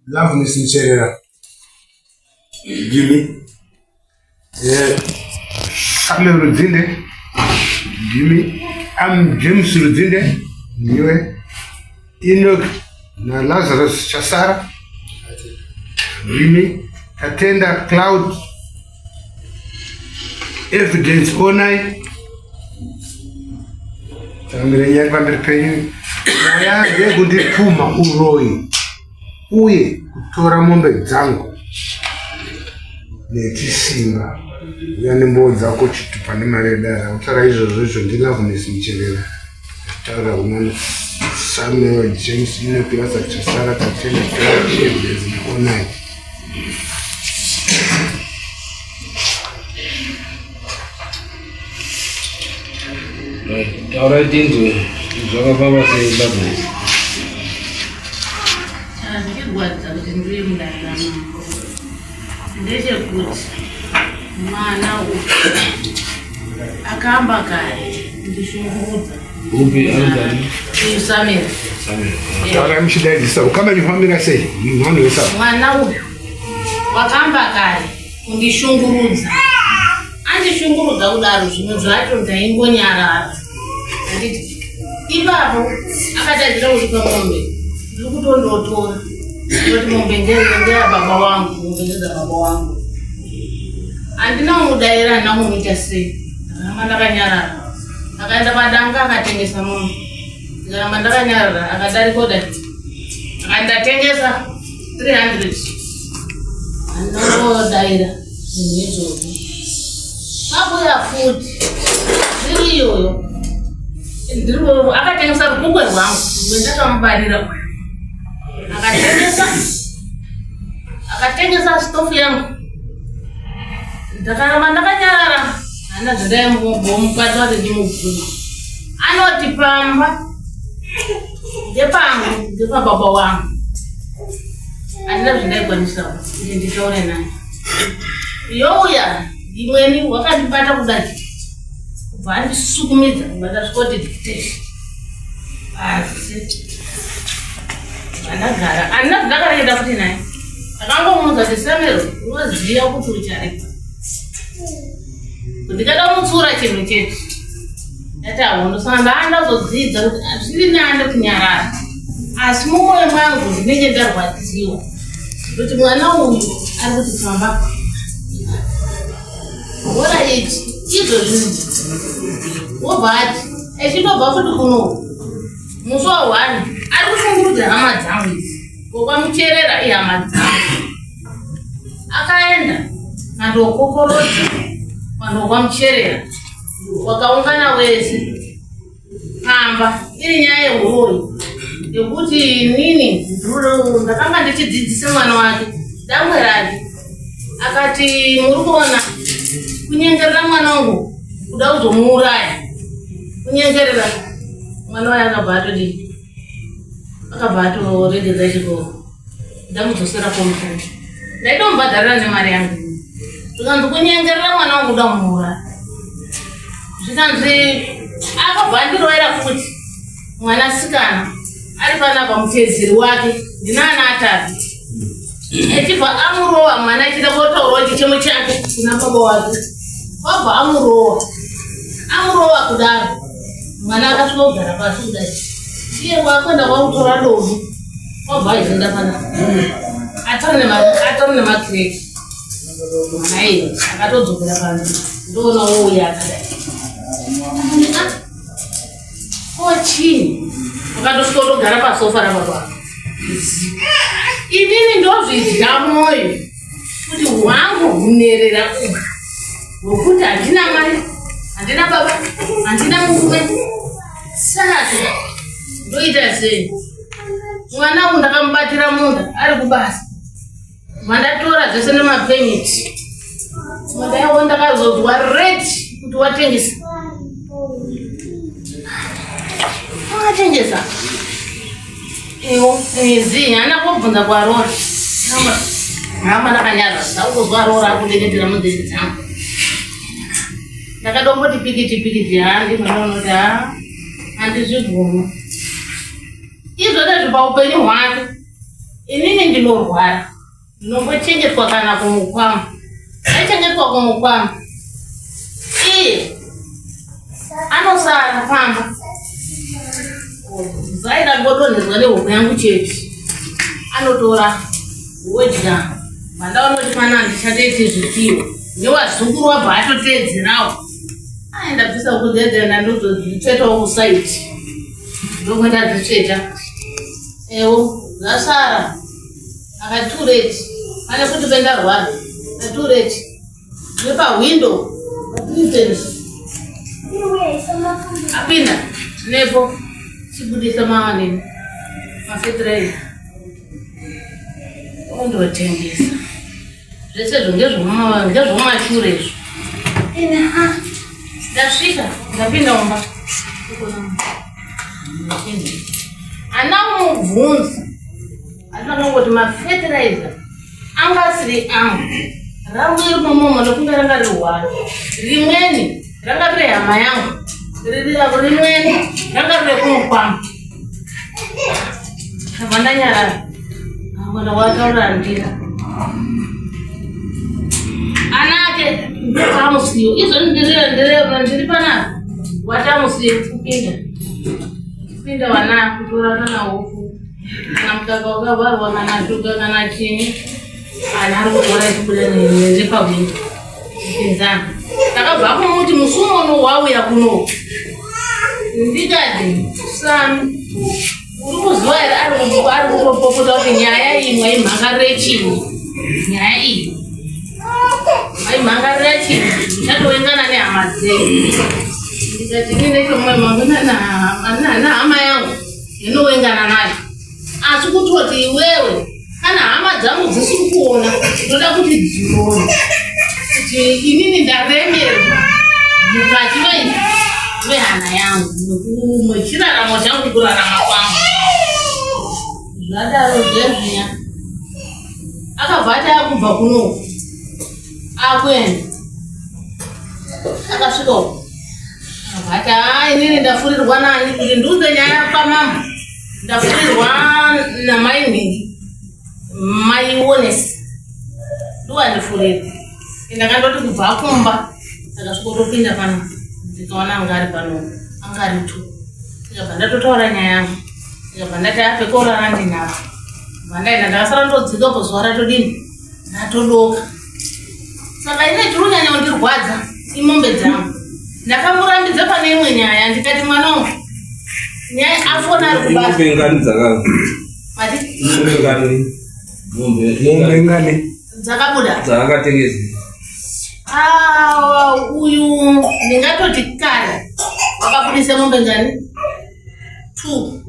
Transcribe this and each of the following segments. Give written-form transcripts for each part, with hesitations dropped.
Loveness Mucherera ndimi eh, Samuel Rudzinde ndimi am James Rudzinde ndiwe Enoch na Lazarus Chasara ndimi Tatenda Cloud Evidence Onai Tambire nyaya pamberi penyu nyaya ndeyekundipumha uroyi uye kutora mombe dzangu nechisimba uya nemboo dzako chitupa nemari yedara kutaura izvozvo izvo ndiloveness mucherera taura kuna samuel james inoklasa chasara tatenda evidence neonai Taurai tinzwe zvakafamba sei Loveness. Chandirwadza kuti ndiuye mudare ramambo ndechekuti mwana uyu akamba kare kundishungurudza. Upi anonzani? Uyu Samuel. Samuel. Taurai muchidaidzisa ukama chifambira sei mwana wesa Mwana uyu wakamba kare kundishungurudza andishungurudza kudaro zvimwe zvacho ndaingonyarara handiti ipapo akatadzira kuripa mombe ndiri kutondotora kuti mombe ndeya baba wangu mombe ndedza baba wangu handina kumudaira handina kumuita sei ndakaramba ndakanyarara akaenda padanga akatengesa mombe ndikaramba ndakanyarara akadarikoda akandatengesa 300 Anodaira zvinhu izvozvo. Abuya futi zviri iyoyo. Ndiri akatengesa rukukwe rwangu rwendakamubarira uyu. Akatengesa akatengesa stofu yangu. Ndakaramba ndakanyarara. Hana zvandaimbomubata kuti ndimubvunze. Anoti pamba ndepangu ndepababa wangu. Handina zvandaikwanisa kuti nditaure naye. Youya imweni wakandibata kudai kubva andisukumidza kubva ndasvika kuti teshi pasi andagara handina zvandakareketa futi naye akangomuudza kuti Samuel unoziva kuti ucharipa ndikada kumutsiura chinhu chete ndati ahondo saka ndaa ndazodzidza kuti hazviri nane kunyarara asi mumwoyo mwangu ndinenge ndarwadziwa kuti mwana uyu ari kuti famba bora iti izvozvi wobva ati echindobva futi kuno musi wa one ari kushungurudza hama dzangu idzi kokwamucherera ihama dzangu akaenda kandokokorodza kandokwamucherera wakaungana wese pamba iri nyaya yehuroyi yekuti inini ndakanga ndichidzidzisa mwana wake dangwe rake akati muri kuona kunyengerera mwana wangu kuda kuzomuuraya kunyengerera mwana waye akabva atodii akabva atoregedza chikoro ndamudzosera form three ndaitomubhadharira nemari yangu zvikanzi kunyengerera mwana wangu kuda kumuuraya zvikanzi akabva andiroera futi mwanasikana ari panapa mutedzeri wake ndinaana atatu echibva amurowa mwana achida kotaurawo chichemo chake kuna baba wake wabva amurowa amurowa kudaro mwana akasvika kugara pasi kudai iye wakwenda kwakutora dovi wabva aizoenda pana atori nemakireki mwana iye akatodzokera panze ndoona wouya akadai ko chii akatosvika kutogara pasofa rababa inini ndozvidya mwoyo kuti hwangu hunerera uhu hwekuti handina mai handina baba handina murume saka ndoita sei mwana uyu ndakamubatira munda ari kubasa mandatora zvese nemapemiti mandaiwo ndakazozwa red kuti watengesa watengesa iwo mizi haana kobvunza kwaroora hama ndakanyara ndakuzwa roora akudeketera munzeve dzangu ndakadomboti pikiti pikiti haa ndinoona kuti haa handizvibvumi izvozvo paupenyu hwake. Inini ndinorwara, ndinombochengetwa kana kumukwama. Aichengetwa kumukwama. Iye anosara pamba. Zaida ngodonhedzwa nehuku yangu chete. Anotora wodya. Vandaona kuti pana handichatoiti zvipiwo. Newazukuru wabva atoteedzerawo. Ai ndabvisa kudzedzera ndandozodzitsvetawo kusaiti. Ndomwe ndadzitsveta. Ewo zvasara. Akatureti. Pane kuti pendarwara. Atureti. Nepahwindo. Patritensi. Apinda. Nepo. Chibudisa mawanini. Mafetirei. Ondotengesa. Zvese izvo ngezvomumashure izvo. Ine ha. Ndasvika. Ndapinda mumba. Ana mubvunza. Anofanira kungoti mafetiraiza anga asiri angu. Rangu iri momomo nokunge ranga riri hwaro. Rimweni ranga riri hama yangu. Rimweni ranga riri kumukwama. Ndabva ndanyarara. Angona wataura handina. Ana ake ndokamusiyo. Izvo ndiri panapa. Watamusiyo kupinda. Kupinda wana kutora kana huku. Kana mukaka wakavharwa kana shuga kana chini. Ana ari kutora achibuda nepahwindo. Kupinzana. Takabva kumuti musumo uno wauya kuno. Ndikati Sami uri kuziva here ari kutopopota kuti nyaya iyi mwaimhangarire chii? Nyaya iyi mwaimhangarira chii? Muchatowengana nehama dzenyu. Ndikati ini nechomumwe mangu nahama yangu ndinowengana nayo asi kutoti iwewe kana hama dzangu dzisiri kuona ndoda kuti dzione kuti inini ndaremerwa mukati mehana yangu mechiraramo changu kurarama kwangu zvadaro zvezviya akabva ati akubva kuno akuenda akasvika uko akabva ati haa inini ndafurirwa nani kuti ndiudze nyaya kwamambo Ndafurirwa namai Nhingi, mai Onesi ndowandifurira. Ndakandoti kubva kumba ndakasvikotopinda pano ndikaona anga ari pano anga ari tu ndikabva ndatotaura nyaya yangu ndikabva ndati apekorara ndinapo bva ndaenda ndakasara ndodzika po zuva ratodini ratodoka saka ine chiri kunyanya kundirwadza imombe dzangu ndakamurambidza pane imwe nyaya ndikati mwana wangu nyaya afona ari kubasa Mombe ngani dzaka mati mombe ngani mombe Mombe ngani? dzakabuda dzaakatengesa Ah, uyu ndingatoti kare wakabudisa mombe ngani two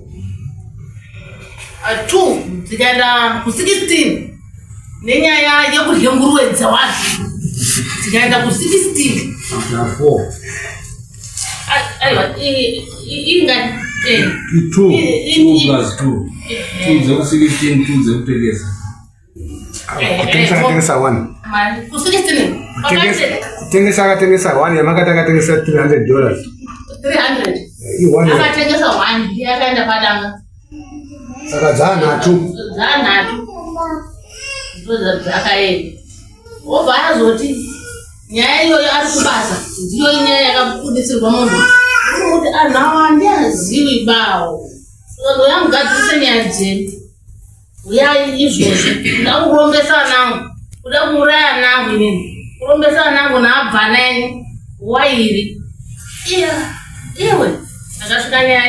2 dzikaenda ku16 nenyaya yekudya nguruwe dzewanhu dzikaenda ku16 aiwa ingani 2 plus 2 2 dzeku16 2 dzekutengesa Kutengesa akatengesa 1. Ku16 Kutengesa akatengesa 1 yamakati akatengesa 300 dollars. 300 I1. Akatengesa 1 yakaenda padanga. Saka dzaanhatu. Dzaanhatu. Ndidzo dzakaenda. Obva azoti nyaya iyoyo ari kubasa ndiyo nyaya yakabudisirwa munhu. Kuti anhu awa andiazivi bawo. Saka ndoyamugadzirise nyaya dzenyu. Uyai izvozvi kuda kurombesa anangu kuda kuuraya anangu inini kurombesa anangu naabvana enyu wairi iya iwe ndakasvika nyaya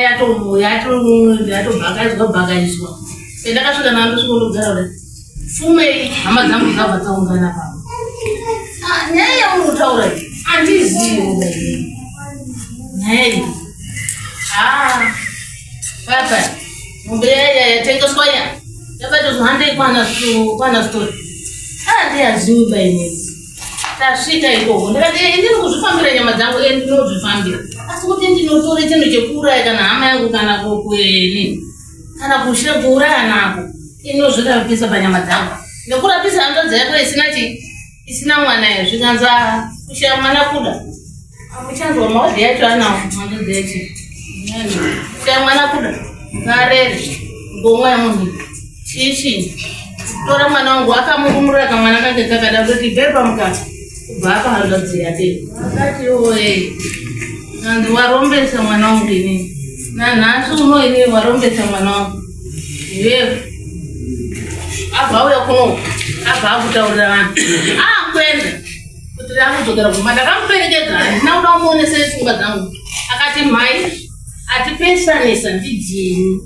yatobhakaiswa bhakaiswa pendakasvika nandosvika ndogara kudai fumei hama dzangu dzabva dzaungana pano ah, nyaya yauri kutaura iyi handizivi nyaya iyi ah, papa Mombe yaya yatengeswa ya. Yabatozwa handei kwana kwana story. Ah ndiyaziwi baini. Tasvika ikoko. Ndikati eh ndiri kuzvifambira nyama dzangu eh ndinozvifambira. Asi kuti ndinotore chinhu chekuuraya kana hama yangu kana kueni. Kana kushira kuuraya nako. Inozvirapisa panyama dzangu. Nekurapisa hanzvadzi yako isina chi isina mwana iyo zvikanzi ah, kushaya mwana kuda. Muchanzwa maodhi yacho anawo hanzvadzi yacho. Kushaya mwana kuda. Ngarere. Ngomwa yemunhu. Ichi tora mwana wangu akamurumurira kamwana kake kakada kutoti ibvei pamukaka kubva apa hanzvadzi yake akati oye anzi warombesa mwana wangu inini nanhasi uno inini warombesa mwana wangu iwewe abva auya kuno abva akutaurira vanhu akuenda kuti rakudzokera kumba ndakamuperekedza handina kuda kumuonesa pfungwa dzangu akati mhai atipesanisa ndijini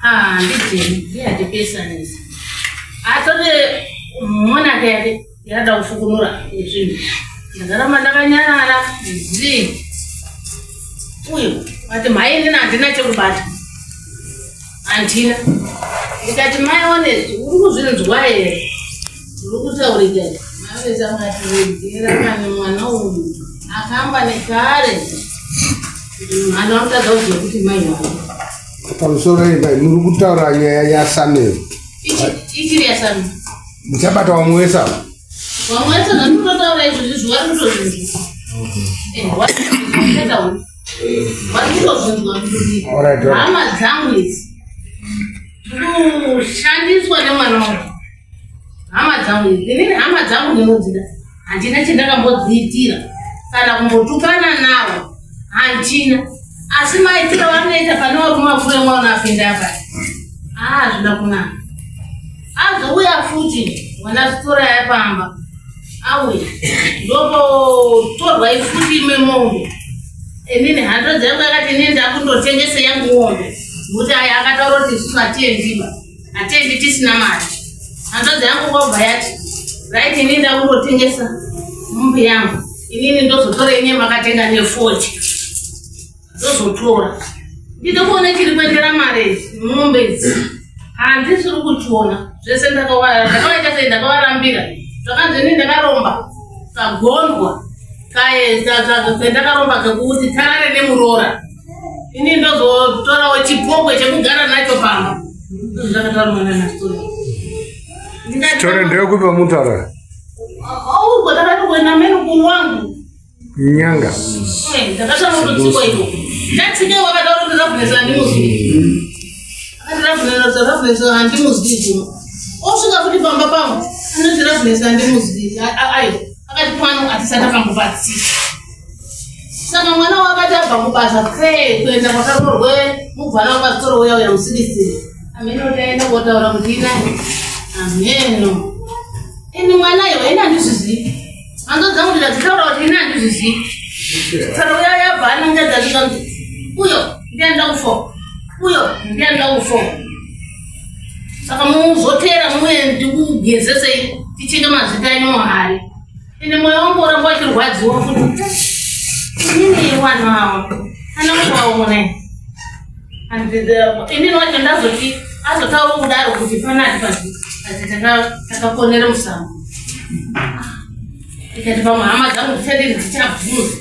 Ah, ndijeni ndiye atipesanisa atore monaka yake yada kufukunura zvinhu ndakaramba ndakanyarara zii uyu ati mhai inini handina chekubata handina ndikati mai one uri kuzvinzwa here uri kutaurika mai one samati wedzera kani mwana uyu akamba nekare mwana wakutadza kuziva kuti mai wavo Pamusoro imba muri kutaura nyaya yaSamuel. Ichiri yaSamuel. Muchabata vamwe wese ava. Vamwe wese zvandinotaura izvozvi zuva ri kutozvinzwa. Eh, vari kutozvinzwa kuti hama dzangu idzi kushandiswa nemwana wangu. Hama dzangu idzi, inini hama dzangu ndinodzida. Handina chandakambodziitira kana kumbotukana navo handina asi maitiro vanoita pane varume vakuru emwana apinda apa aa zvida kunaka azouya futi mwana sitora yapamba auya ndopotorwa ifuti imwe mombe inini hanzvadzi yangu yakati inini ndakundotengesa yangu mombe nokuti aya akataura kuti isusu hatiendiba hatiendi tisina mari hanzvadzi yangu kwabva yati right inini ndakundotengesa mombe yangu inini ndozotora inye makatenga nefoti ndozotora ndide kuona chiri kuendera mari idzi mombe idzi handisiri kuchiona zvese ndakawaita sei ndakawarambira zvakanzi ini ndakaromba kagondwa kaendakaromba kekuti tarare nemuroora ini ndozotorawo chipokwe chekugara nacho pamba ndakataura mwana nastori Story ndeyekupi vamutaura? Uko takati kuenda meno kuwangu Nyanga. Eh, ndakatama kutsikwa iko. Ndatsika wakataura kuti rabvunesa handimuzivi. Akati rabvunesa rabvunesa handimuzivi kuno. Osvika futi pamba pangu anoti rabvunesa handimuzivi. Ayo akati pano hatisati takambopatsika. Saka mwana wakati abva kubasa pfee kuenda kwakaroorwe mubvana wapasitoro uya uya musikisiri. Ameno taenda kotaura kuti inani. Ameno. Ini mwana iwe ini handizvizivi. Hanzo dzangu ndikadzitaura kuti ini handizvizivi. Saka uya yabva anenge dzasvika kuti uyo ndiye anoda kufoka. Uyo ndiye anoda kufoka. Saka muzoteera muye ndikugezesei ticheke mazita enyu muhari. Ende moyo wangu uramba uchirwadziwa kuti inini wanhu awa ana kuvaona inini wacho ndazoti azotaura kudaro kuti panati pasi pasi takaponera musango ikati pamwe hama dzangu dzichadini dzichabvunza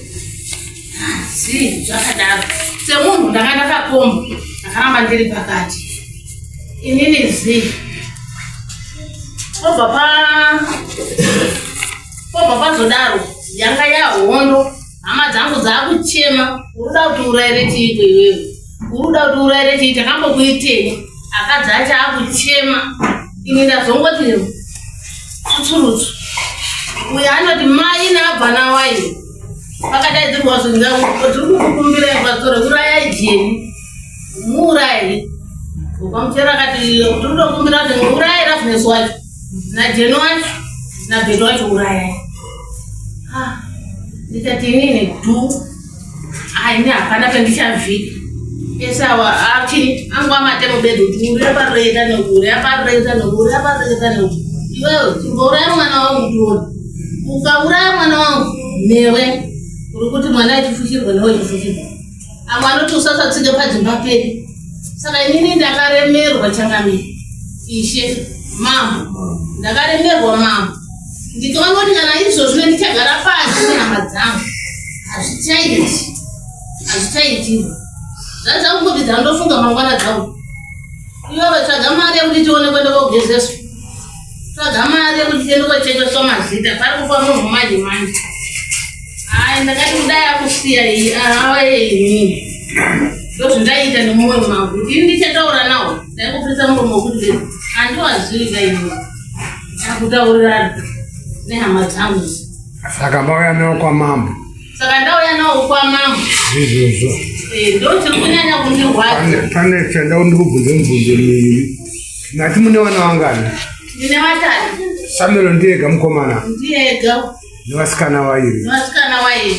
asi zvakadaro semunhu ndanga ndakakomba ndakaramba ndiri pakati inini zii pobva pa pobva pazodaro yanga yahondo hama dzangu dzakuchema uruda kuti uraire chiiko iwewe uruda kuti uraire chii takambokuitei akadzi acho akuchema ini ndazongoti tsutsurutsu uyo anoti mai naabvana wai pakadaidzirwa zvinhu tiri kukukumbirai pasore urayai jeni muurayi ukamuchera akati tiri kutokumbira kuti muurayi Loveness wacho najeni wacho nabheti wacho urayai ah, ndikati inini dhu aini hapana pendichavhika ese awa achini angu amatemo bedzi kuti uri apareta nekuti uri apareta nekuti uri apareta nekuti iwewe chimbouraya mwana wangu tione ukauraya mwana wangu newe uri kuti mwana achifushirwa newe uchifushirwa Amwe anoti usasatsike padzimba pedu. Saka inini ndakaremerwa changamire. Ishe, mambo. Ndakaremerwa mambo. Ndikaona kuti kana izvozvo ndichagara pasi nehama dzangu. Hazvichaiti. Hazvichaiti. Zvadzangu kuti dzandofunga mangwana dzangu. Iwe tsvaga mari yekuti tione kuenda kogezeswa. Tsvaga mari yekuti tiende kochekeswa mazita. Pari kufa munhu manje manje. Hayi ndakati kudai akusiya iyi awe ini. Ndozvandaiita nemwoyo mangu. Kuti ini ndichataura nawo. Ndaingopfurisa muromo wekuti Handiwazivi ini. Takutaurirana nehama dzangu. Saka mauya nawo kwamambo. Saka ndauya nawo kwamambo. Izvozvo. Eh, ndo chiri kunyanya kundirwadza. Pane chanda ndikubvunze mubvunzo miviri. Nati mune vana vangani? Ndine vatatu. Samuel ndiyega mukomana. Ndiyega. Nevasikana vairi. Nevasikana vairi.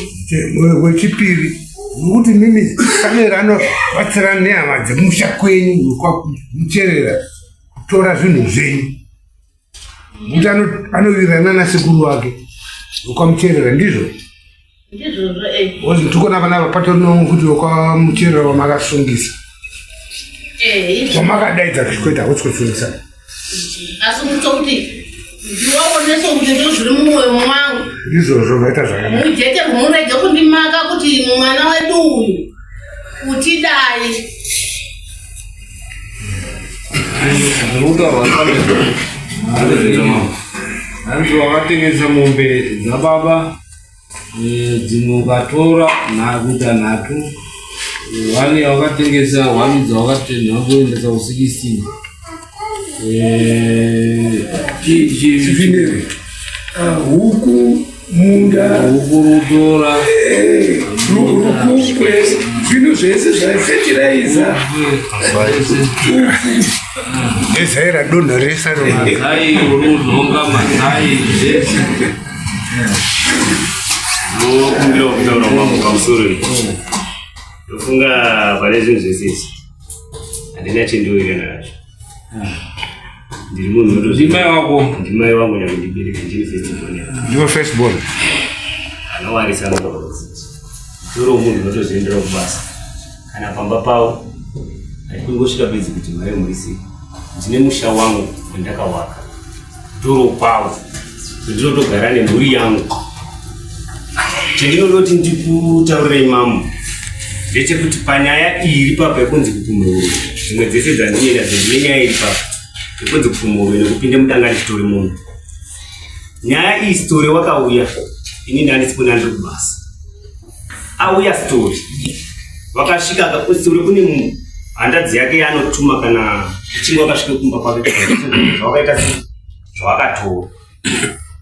Wechipiri nokuti mimi Samuel anobatsira nehama dzemusha kwenyu kwamucherera kutora zvinhu zvenyu. Nokuti anowirirana nasekuru wake wekwamucherera ndizvo? Ndizvozvo eh. Ozi ndikona vana vapatori nokuti wekwamucherera wamakasungisa. Eh. Wamakadaidza kuita hakusi kusungisa. Asi kuti ndiwaoneso kuti ndizvo zviri mumwoyo mwangu. Ndizvozvo vaita zvakanaka. Mujeke murege kundimaka kuti mwana wedu uyu utidai. Hanzi wakatengesa mombe dzababa eh, dzimwe ukatora kuita nhatu one wakatengesa one dzawakatenha kuendesa ku 16 eh, ah, huku munda huku rutora eh, rukukwe zvinhu zvese zvaifetiraiza nezai radonha rese mazai uruzonga mazai zvese ndokumbira kutaura mambo pamusoro ndofunga pane zvinhu zvese izvi handina chendiwirana nazvo ndiri munhu ndimai wako ndimai wangu nyakundibereka ndini first born ndiwe first born anowarisa toro munhu unotozoendera kubasa kana pamba pavo aikungosvika bedzi kuti mai murisi ndine musha wangu wandakawaka toro kwavo ndinotogara nemhuri yangu chendinodoti ndikutaurirei mambo ndechekuti panyaya iyi iri papa yekunzi kupumhurwe dzimwe dzese dzandinoenda dzine nyaya iri papa yekunzi kupumhurwe nekupinde mudanga ndichitori munhu nyaya iyi story wakauya ini ndandisipona ndiri kubasa auya story wakasvika akakustory kune hanzvadzi yake yaanotuma kana uchinge wakasvika kumba kwake zvawakaita zvawakatora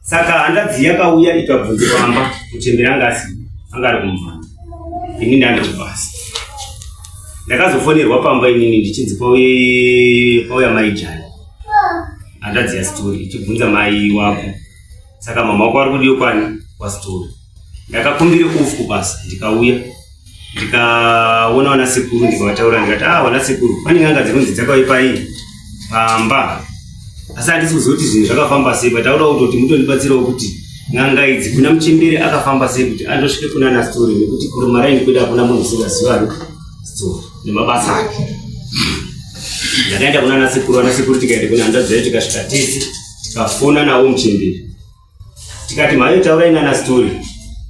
saka hanzvadzi yakauya ikabvunza pamba muchembere anga asi anga ari kumvana ini ndandiri kubasa ndakazofonerwa pamba inini ndichinzi pauya mai jani hanzvadzi yasitori ichibvunza mai wako saka mama wako ari kudiyo kwani kwasitori ndakakumbira off kubasa ndikauya ndikaona vana sekuru ndikavataura ndikati ah vana sekuru pane n'anga dzinonzi dzakauya pai pamba asi handisi kuziva kuti zvinhu zvakafamba sei but auda kutoti mutondibatsirawo kuti n'anga idzi kuna muchembere akafamba sei kuti andosvike kuna nastori nekuti kurumaraini kwedu hakuna munhu usingazivani stori nemabasa ake ndakaenda kuna nasekuru anasekuru tikaenda kuna hanzvadzi yayo tikasvika tese tikafona nawo muchembere tikati mhayo taurai nana story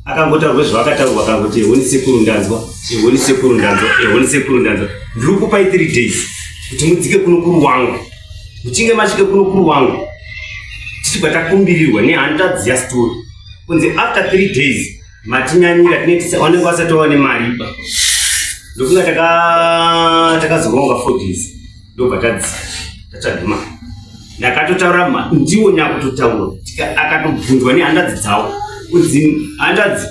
akangotaurwa zvavakataurwa akangoti ehoni sekuru ndanzwa ehoni sekuru ndanzwa ehoni sekuru ndanzwa ndiri kupai three days kuti mudzike kuno kuru wangu muchinge masvike kuno kuru wangu tichibva takumbirirwa nehanzvadzi yastory kunzi after three days matinyanyira tinetisa vanenge vasati vava nemari ba ndofunga takazoronga four days ndobva tadzi tatsvaga mari ndakatotaura ndiwo nyakutotaura akatobvunzwa nehanzvadzi dzavo kunzi hanzvadzi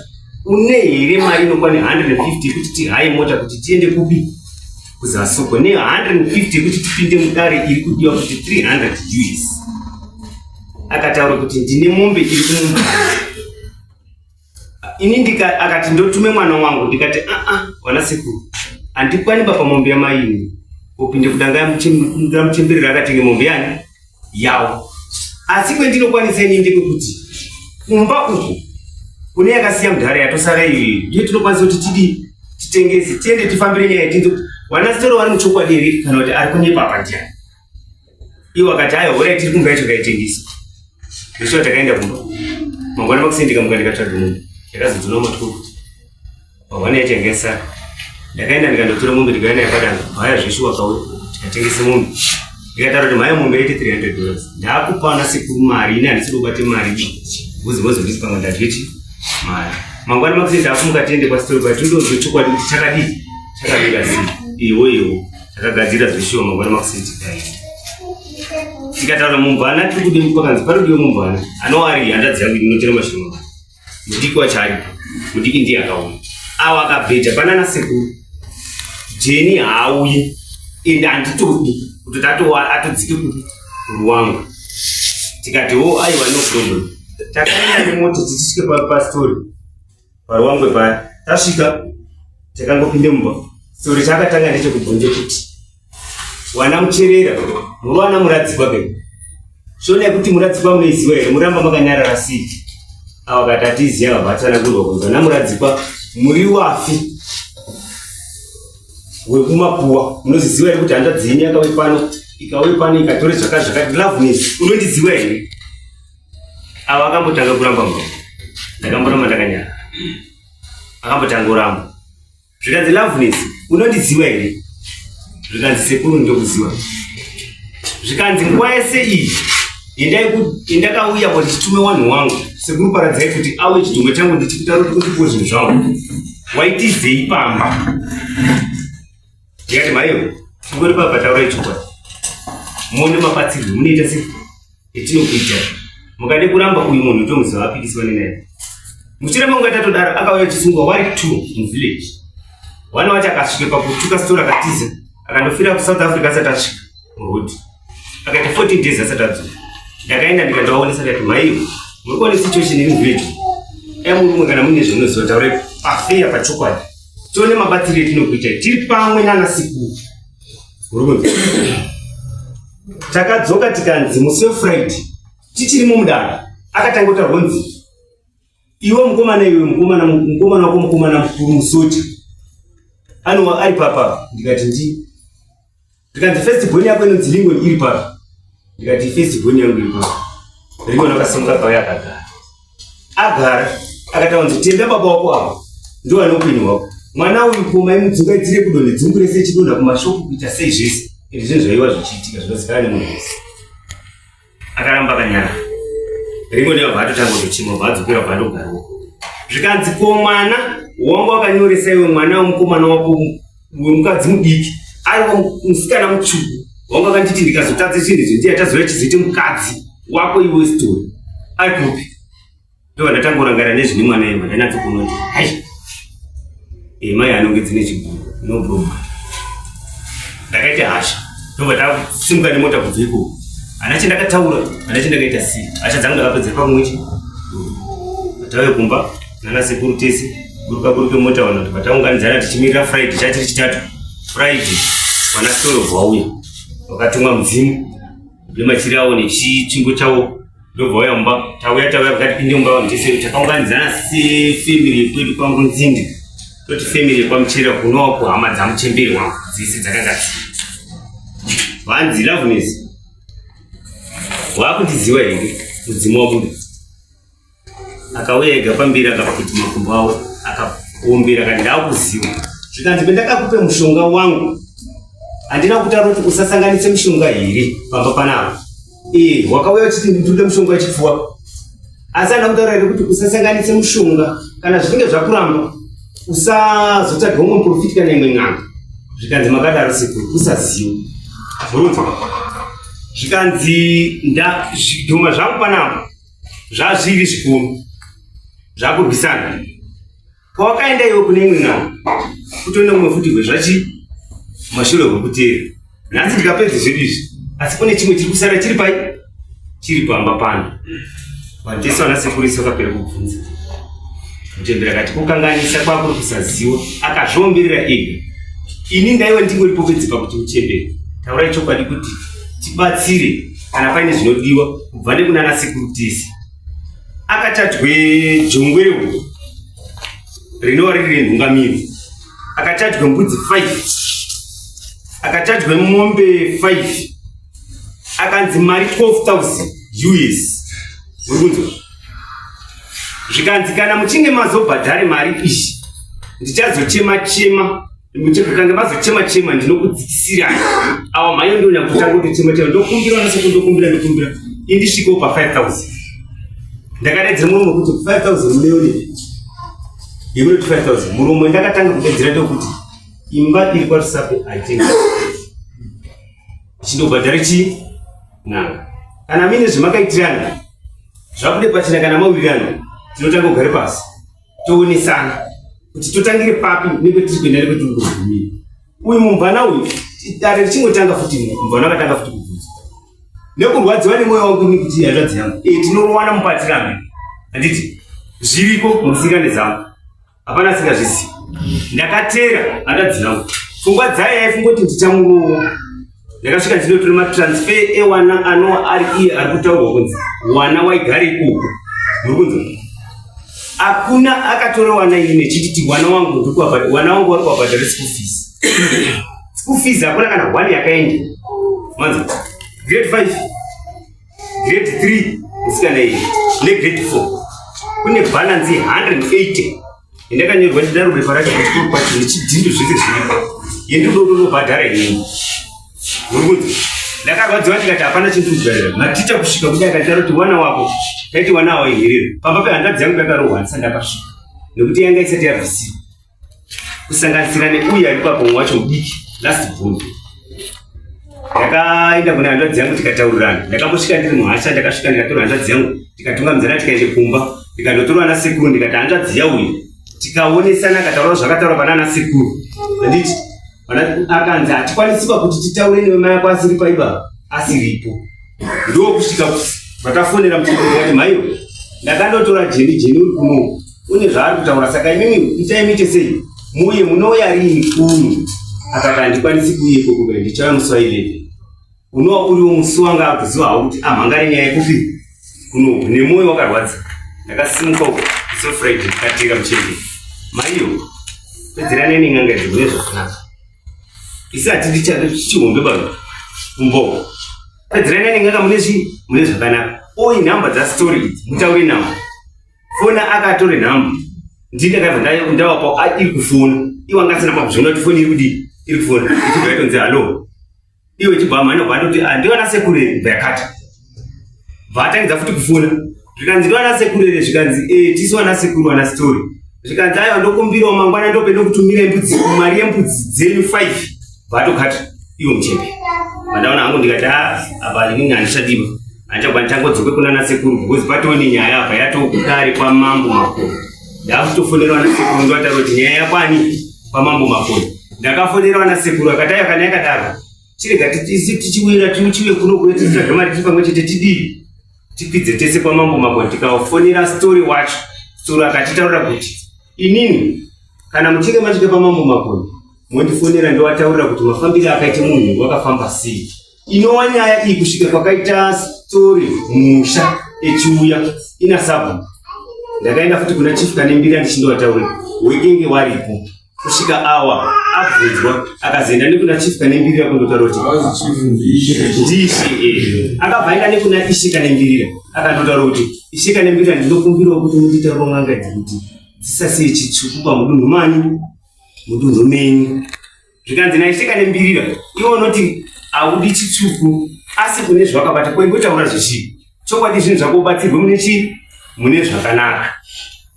une here mari inokwana 150 yekuti tihaye mota kuti tiende kupi kuzasuko ne 150 yekuti tipinde mudare iri kudiwa kuti 300 us akataura kuti ndine mombe iri kumumba ini ndika akati ndotume mwana wangu ndikati aa ah, wana sekuru handikwani baba mombe yamaini upinde kudanga ramuchemberera akatenge mombe yani yawo asi kwendinokwanisa ini ndekekuti kumba uku kune yakasiya mudhara yatosara iyoyo ndiyo tinokwanisa kuti tidii titengese tiende tifambire nyaya tinze kuti wanasitoro vari muchokwadi here kana kuti ari kunyepa apa ndiani iwo akati ayo horai tiri kumba yacho ngaitengese ndosvika takaenda kumba mangwana makuseni ndikamuka ndikatsvaga mombe ndakazodzona matoko mangwana yacho yanga yasara ndakaenda ndikandotora mombe ndikauya nayo padanga mhaya zveshuwa kauya tikatengese mombe ndikataura kuti mhaya mombe yaite 300 dollars ndakupa ana sekuru mari ini handisi kubate mari vozi vozondisi pamwe ndadye chi mari mangwana makuseni ndakumuka tiende kwasitori kwatindonzwe chokwadi kuti chakadii chakamira sei iwo iwo takagadzira zveshuwa mangwana makuseni tikaenda Tikataura mumvana tiri kudini pakanzi parikudiwa mumvana anova ari hanzvadzi yangu inotera mashoko mavana. Mudiki wacho aripo. Mudiki ndiye akaona. Awa akabheja panana sekuru. Jeni haauyi ende handitodi kuti atowa atodzike kuruwangu. Tikati wo aiwa no problem. Takaenda nemota tichisvike pastori paruwangwe paya tasvika takangopinde mumba story chakatanga ndechekubvunze kuti wana mucherera muri wana muradzikwa ke shona yekuti muradzikwa munoiziva here muramba makanyarara sei ava kati atiziva vabva atsanangurwa kunzi vana muradzikwa muri wafi wekumakuwa munozviziva here kuti hanzvadzi yenyu yakauye pano ikauye pano ikatore zvakati zvakati loveness unondiziva here ava akambotanga kuramba munhu ndakamboramba ndakanyara akambotanga kuramba zvikanzi loveness unondiziva here zvikanzi sekuru ndokuziva zvikanzi nguva yese iyi indakauya kuti chitume wanhu wangu sekuru paradzai kuti awe chidhumba changu ndichikutaura kuti undipiwe zvinhu zvangu waitizei pamba ndikati maiyo chingori papa taurai chokwadi muone mabatsirwe munoita sei etinokuita mukade kuramba uyu munhu tomuziva apikisiwa nenaye mushure mekunge tatodaro akauya chisungwa wari two muvillage one wacho akasvike pakutuka sitora akatiza akandofira kusouth africa asati asvika muroad akaita 14 days asati adzoka ndakaenda ndikandovaonesa ndikati maiyo muri kuona situation iri muvillage e murume kana mune zvamunoziva taurai pafeya pachokwadi tione mabatsiro etinokuita tiri pamwe nana sekuru uri Takadzoka tikanzi musi weFriday tichirimo mudare akatanga kutaura kunzi iwe mukomana iwe mukomana mukomana wako mukomana mukuru musoja anova ari papa ndikati ndi ndikanzi first born yako inonzi Lincoln iri papa ndikati first born yangu iri papa Lincoln akasimuka akauya akagara agara akataura kunzi tenda baba wako ava ndiwo ane upenyu hwako mwana uyu ko maimudzungaidzire kudonhe dzungu rese ichidonha kumashopu kuita sei zvese izvi zvinhu zvaiva zvichiitika zvinozikanwa nemunhu wese akaramba akanyara rimwe ndabva atotanga kutochema bva adzokera bva andogarawo zvikanzi ko mwana wanga wakanyoresa iwe mwana wemukomana wako wemukadzi mudiki ari musikana mutsvuku wanga wakanditi ndikazotadza zvinhu izvi ndiye atazouya chizoite mukadzi wako iwe story ari kupi ndobva ndatanga kurangarira nezvine mwana iwe ndanatso kuona kuti hai eh, mai anonge dzine chiguru no problem ndakaita hasha ndobva ndasimuka nemota kubva ikoko hana chendakataura hana chendakaita sei hasha dzangu ndakapedzera pamwe chi tave kumba nana sekuru tese buruka buruke mota vanhu kuti pataunganidzana tichimirira friday chachiri chitatu friday vana soro vauya vakatumwa mudzimu nemachiri awo nechitsvimbo chawo ndobva uya mumba tauya tauya vakati pinde mumba vanhu tese takaunganidzana sefemili yekwedu kwangunzindi toti femili yekwamuchera kunowa kuhama dzamuchemberi wangu dzese dzakanga dziri vanzi loveness wakundiziva here mudzimu wabuda Akauya ega pamberi akapfuti makumbo awo akaombera akati ndakuziva. Zvikanzi pendakakupe mushonga wangu handina kutaura kuti usasanganise mishonga here pamba panapa. Eh, wakauya uchiti ndikude mushonga wechipfuwa. Asi handina kutaura here kuti usasanganise mushonga kana zvichinge zvakuramba usazotsvaga umwe muprofiti kana imwe n'anga. Zvikanzi makadaro sekuru kusaziva. Murunzwa. Zvikanzi nda zvidhoma zvangu panapa zvazviri zvikuru zvakurwisana kwawakaenda iwe kune imwe n'anga kutoenda kumwe futi hwezvachi mashure hwekuteera nhasi ndikapedza zvedu izvi asi kune chimwe chiri kusara chiri pai chiri pamba pano vanhu tese vana sekuru isu vakapera kubvunza mutemberi akati kukanganisa kwakuri kusaziwa akazviomberera ega ini ndaiwe ndingoripo bedzi pakuti muchemberi taurai chokwadi kuti tibatsire kana paine zvinodiwa kubva nekunana sekuru tese akachajwe jongwe rehuku rinova riri renhungamiro akachajwe mbudzi 5 akachajwe mombe 5 akanzi mari 12000 us muri kunzwa zvikanzi kana muchinge mazobhadhare mari iyi ndichazochema chema Mukange mazochema chema ndinokudzikisirai. Awa mhayo ndio nyakutanga kutochema chema ndokumbira vana sekuru ndokumbira ndokumbira. Indisvikewo pa 5000. Ndakadaidzira murume kuti 5000 muneone. Yemunoti 5000 murume ndakatanga kudaidzira ndokuti imba iri kwaRusape haitengi. Chindobhadhara chii? N'anga. Kana muine zvamakaitirana zvabude pachena, kana mawirirana, tinotanga kugare pasi toonesana kuti totangire papi nekwetiri kuenda nekwetiri kugumira. Uyu mumvana uyu, dare richingotanga futi, mumvana akatanga futi kubvunza nekurwadziwa nemwoyo wangu ini kuti hanzvadzi yangu e tinorowana mupatirano, handiti zviriko musingane zangu, hapana asingazvizivi. Ndakatera hanzvadzi yangu, pfungwa dzayo yaifunga kuti ndichamurowa. Ndakasvika ndinotora matransfer ewana anowa ari iye ari kutaurwa kunzi wana waigara ikoko. Muri kunzwa? Hakuna akatora wana ini nechititi wana wangu ndikuwabhadhara, wana wangu wari kuwabhadhara school fees. School fees hakuna kana one yakaenda. Manzwa? Grade 5, grade 3 musikana iyi negrade 4 kune balance 180 yandakanyorwa ndidarure paracho kuchikoro kwacho nechidhindo zvese zviripo yendinodonobhadhara inini. Muri kunzwa? Ndakarwadziwa ndikati hapana chinhu kugarira maticha kusvika kudai akataura kuti wana wako taiti wana wainherera pamba pehanzvadzi yangu yakarohwa ndisati ndapasvika nekuti yanga isati yabvisiwa, kusanganisira neuyu ari papo wacho mudiki, last born. Ndakaenda kune hanzvadzi yangu tikataurirana. Ndakambosvika ndiri muhasha. Ndakasvika ndikatora hanzvadzi yangu, tikatungamidzana, tikaende kumba, ndikandotora ana sekuru. Ndikati hanzvadzi yauyu, tikaonesana, akataura zvakataura pana ana sekuru, handiti? Akanzi hatikwanisiba kuti titaure newe mai ako asiri paiba asiripo. Ndokusvika vakafonera muchikati, maiyo, ndakandotora Jeni. Jeni uri kuno, une zvaari kutaura, saka imimi itai muite sei, muye. Munouya rini kuno? Akati handikwanisi kuuya ikoko, kai ndichauya musi wa11, unova uriwo musi wanga akuziva hawo kuti amhangari nyaya yekufi kuno. Nemwoyo wakarwadza ndakasimuka uko so Friday, ndikatera muchenge, maiyo, pedzerana nen'anga idzi mune zvakanaka. Isi hatidi chihombe baba umboko. Pedzerana nen'anga mune zvii, mune zvakanaka. Oi, nhamba dzaStory idzi, mutaure navo. Fona akatore nhamba, ndindakabva ndawapa iri kufona. Iwo anga asina pakuzviona kuti foni iri kudii, iri kufona. Ichibva yatonzi hello, iwe chibva mhanya bva ndoti ndiwana sekuru here? Bva yakati bva atangidza futi kufona. Zvikanzi ndiwana sekuru here? Zvikanzi e tisi wana sekuru, wana Story. Zvikanzi aiwa, ndokumbirawo mangwana ndope ndokutumira mbudzi, mari yembudzi dzenyu 5. Bva atokati iwe muchepe. Mandaona hangu ndikati a apa inini handichadiwa, handichagwa, ndichangodzoke kuna nasekuru because patoo nenyaya apa yatokudare kwamambo Makoni. Ndakutofonera vanasekuru, ndovataura kuti nyaya yakwani kwamambo Makoni. Ndakafonera vanasekuru, akati aiwa, kana yakadaro chirega tichiwira tichiwe kuno kuye, tichitsvaga mari tiri pamwe chete, tidii, tikwidze tese kwamambo Makoni. Tikafonera Story wacho, Story akatitaurira kuti inini kana muchinge masvika pamambo Makoni mondifonera, ndowataurira kuti mafambiro akaita munhu wakafamba sei. Inova nyaya iyi kusvika kwakaita Story musha echiuya ina sabhuku. Ndakaenda futi kuna chief Kanembira ndichindovataurira wekenge waripo kusvika awa abvunzwa, akazoenda nekuna chief Kanembirira kundotaura kuti ndishe. Akabva aenda nekuna ishe Kanembirira, akandotaura kuti ishe Kanembirira, ndinokumbirawo kuti munditauriro n'anga idzi kuti dzisasiye chitsvuku pamudunhu mani, mudunhu menyu. Zvikanzi naishe Kanembirira, iwe unoti haudi chitsvuku asi kune zvawakabata, koingotaura zvechii chokwadi, zvinhu zvako ubatsirwe mune chii, mune zvakanaka.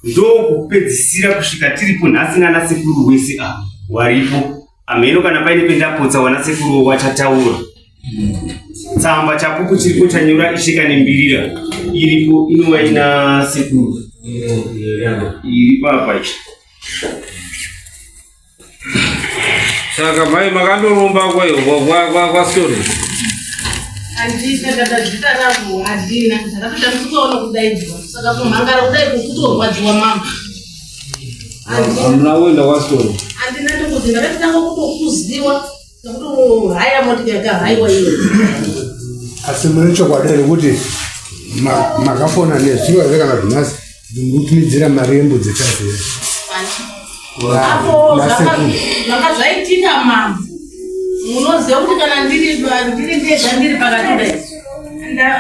Ndokupedzisira kusvika tiripo nhasi nana sekuru wese a waripo. Amheno kana paine pendapotsa, wana sekuru wachataura. Tsamba chapupu chiripo chanyora ishe Kanembirira iripo, inova ina sekuru iri papa ichi. Saka mai makandoromba kwaStory? Handina ndakazita ravo, handina. Ndakatoita musikuona kudaidzwa, saka kumhangara kudai kukutorwadziwa mama. Hamuna kuenda kwaStory? Handina, ndokuti ndakatotanga kutokuziwa nekuti haya motika yakahaiwa iyo. Asi mune chokwadi here kuti makafona nezuro here kana kuti nhasi mukutumidzira mari yembudzi chazera? Apo zvanga zvaitika mambo, munoziva kuti kana ndiri ndega, ndiri pakati kudai,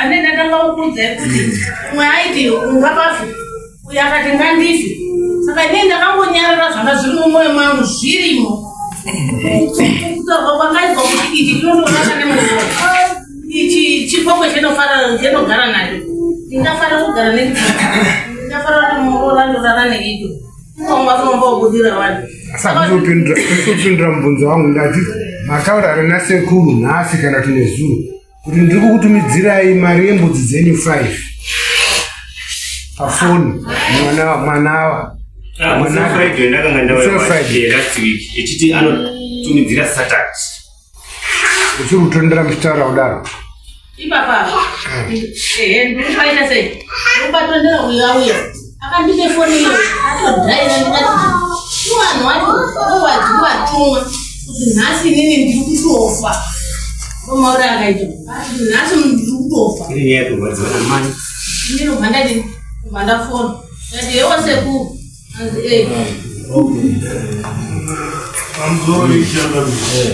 ane ndatanga kukuudzai kuti umwe aiti ungapafe, uyo akati ngandife, saka inini ndakangonyarara. Zvanga zviri mumwoyo mangu zvirimo, kutaurwa kwakaitwa kuti ichi chinondorara nemuromo, ichi chipokwe chenofara chenogara nacho. Ndingafara kugara nechipokwe, ndingafara kuti muroora ndorara neito umwe wani. Asi handizopindura mubvunzo wangu. Ndati mataura ari nasekuru nhasi kana kuti nezuro? Kuti ndiri kukutumidzirai mari yembudzi dzenyu 5 pafoni mwana mwanawa Ah, musi weFriday ndakanga ndauya Musi weFriday. last week echiti anotumidzira Saturday. Uchiri kutondera muchitaura kudaro. Ipapa ehe, ndikupaita sei? Ndikupatondera uyo auya akandipe foni iyo atodhaira, ndikati iwanhu wacho owadziwatumwa kuti nhasi inini ndiri kutofa. Ndomauri akaita kuti nhasi ndiri kutofa. Iri nyaya yekurwadziwa namai. Inini ndobva ndati, ndobva ndafona, ndati yewo sekuru, anzi e Pamusoro ichangamire.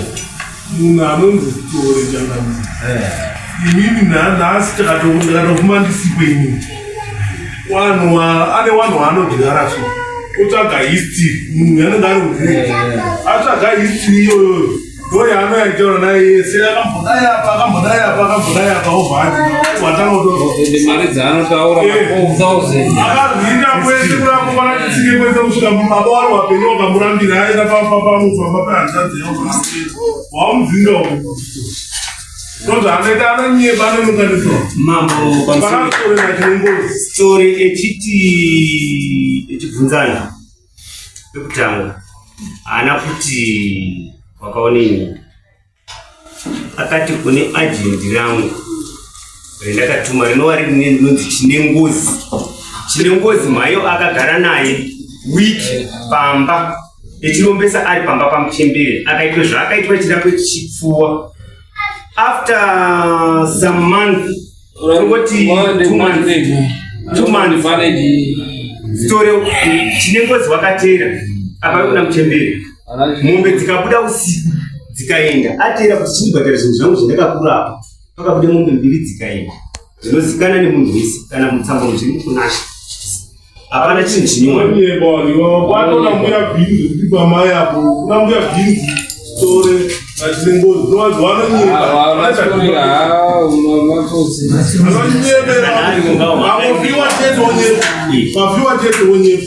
Munhu anonzi Sitore changamire. Inini nhasi ndakatofuma ndisipo inini. Wanhu ane wanhu waanodyara so. Otsvaga history munhu anenge ari kuvillage. Atsvaga history iyoyoyo. Ndo yaanoyaitaura naye yese akambodai apa akambodai apa akambodai apa obva ati watanga kutozo. Ende mari dzaanotaura ma 4000. Akazviita kwese kuramba panatitsike kwese kusvika baba wari wapenyu wakamurambira aenda pamupamba pehanzvadzi yavo wamudzinga uko. Ndozvaanoita, anonyepa, anonukaniswa. Mambo, pamusoro. Panasitore nachinengozi. Story echiti echibvunzana pekutanga haana kuti wakaonei, akati kune ajendi rangu rendakatuma rinova riri rinonzi chine ngozi. Chine ngozi mhayo akagara naye wiki pamba echirombesa ari pamba pamuchembere, akaitwa zvaakaitwa chirapo chipfuwa. After some month, tongoti 2 months, 2 months, story chine ngozi wakateera apa kuna muchembere, mombe dzikabuda usiku dzikaenda, ateera kuti chindibhadhara zvinhu zvangu zvandakakura apa, pakabuda mombe mbiri dzikaenda, zvinozikana nemunhu wese kana mutsamba zviri mukunasha, hapana chinhu chinyowani. Anonyepa waniwa kwatona mbuya bhinzi kuti pamai apo kuna mbuya bhinzi Sitore nachinengozi ndovanzi vanonyepa. Anonyepera angofiwa chete onyepa, mafiwa chete onyepa,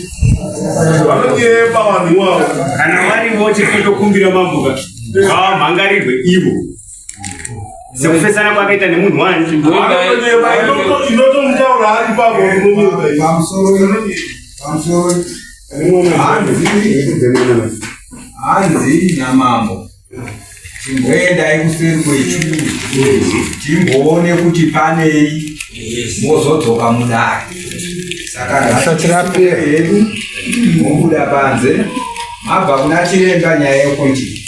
vanonyepa vanhu iwavo. Kana varivo chekutokumbira mambuka ngavamhangarirwe ivo sekufesana kwakaita nemunhu wani. Anonyepa, inotomutaura ari ipapo unonyepa. Pamusoro, pamusoro. Hanzi namambo chimboendai kuseri kwechuru timboone kuti panei, mozodzoka mudare. Saka Risati rapera. hedu mobuda panze mabva kuna chiremba, nyaya yekonti.